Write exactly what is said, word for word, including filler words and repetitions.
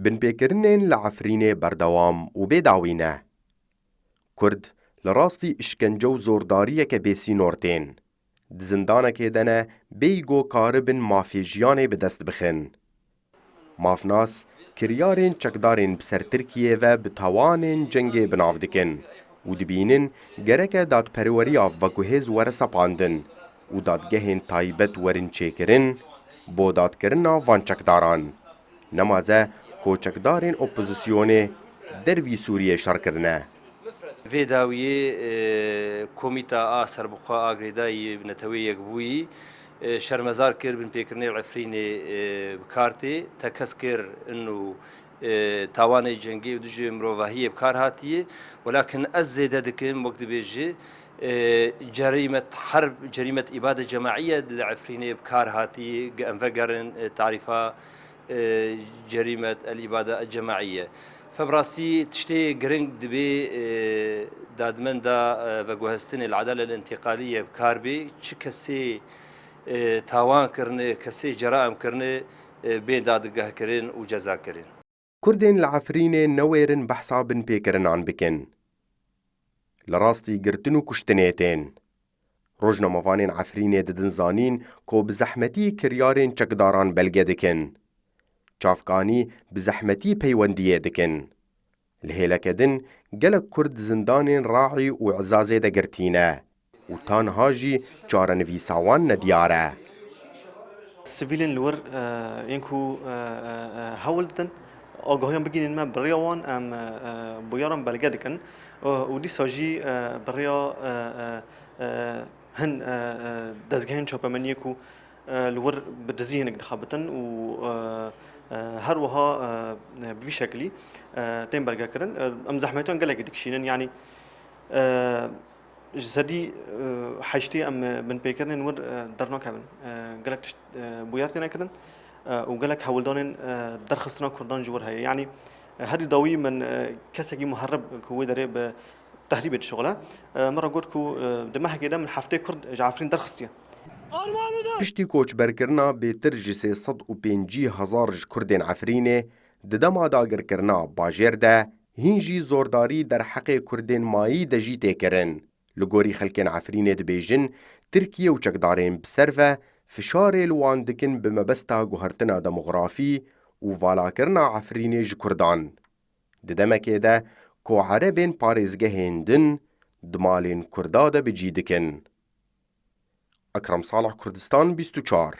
Binpêkirinên li Efrînê berdewam û bêdawî ne. Kurd li rastî îşkence û zordariyeke bêsînor tên. Di zindanekê de ne, bêyî ku karibin mafê jiyanê bi dest bixin. Mafnas, kiryarên çekdarên bi ser Tirkiyê ve bi tawanên cengê bi nav dikin û dibînin gereke dadperweriya veguhêz were sepandin û dadgehên taybet werin çêkirin bo dadkirina van çekdaran. Nemaze ku çekdarên opozisyonê dervî Sûriyê şer kirine. Vê dawiyê, e, Komîta a Serbixwe a Girêdayî Neteweyê Yekbûyî, e, şermezar kir binpêkirinê li Efrînê, e, bi kar tê. Tekez kir inu, e, tawanê cengê û dijî mirovahiyê bi kar hatiye. Welakin ez zêde dikim, wek dibêje, e, cerîmet herb, cerîmet îbade cemaîye li Efrînê bi kar hatiye. Em vegerin, e, tarîfa e, cerîmet el îbade el cemaîye. Fe bi rastî tiştê giring dibê, e, dadmenda, e, veguhestinê li edale el întiqalî ye bi kar bê. Çi kesê, e, tawan kirine, kesê ceraim kirine, e, bê dadgehkirin û cezakirin. Kurdên li Efrînê newêrin behsa binpêkirinan bikin. Li rastî girtin û kuştinê tên. Rojnamevanên Efrînê didin zanîn ku bi zehmetî kiryarên çekdaran belge dikin. Çavkanî bi zehmetî peywendiyê dikin. Li hêleke din gelek Kurd di zindanên Raî û Ezazê de girtî ne û ta niha jî çarenivîsa wan nediyar e. Sivîlên li wir, e, yên ku, e, e, e, hewl didin, agahiyan bigihînin me bi rêya wan, em, e, e, bûyeran belge dikin. E, û dîsa jî, e, bi rêya, e, e, e, hin, e, e, dezgehên çapemeniyê ku, e, li wir bi dizî hinek dixebitin û, e, e, her wiha, e, bi vî şekilî, e, tên belgekirin. E, em zehmetiyan gelekî dikişînin, yanî, e, Ji sedî, e, heştê em, e, binpêkirinên wir, e, dernakevin. E, gelek tişt, e, bûyer têne kirin, e, û gelek hewldanên, e, derxistina Kurdan ji wir heye. Yanî, e, herî dawî min, e, kesekî muherib ku wê derê bi tehrîbê dişixile, e, min re got ku, e, di mehekê de min heftê Kurd ji Efrîn derxistiye. Piştî koçberkirina bêtir ji sê sed û pêncî hezar ji Kurdên Efrînê, di dema dagirkirina bajêr de, hîn jî zordarî derheqê Kurdên mayî de jî tê kirin. Li gorî xelkên Efrînê dibêjin, Tirkiye û çekdarên bi ser ve fişarê li wan dikin bi mebesta guhertina demografî û valakirina Efrînê ji Kurdan. Di demekê de ku Erebên parêzgehên din di malên Kurda de bi cî dikin. Ekrem Salih, Kurdistan bîst û çar.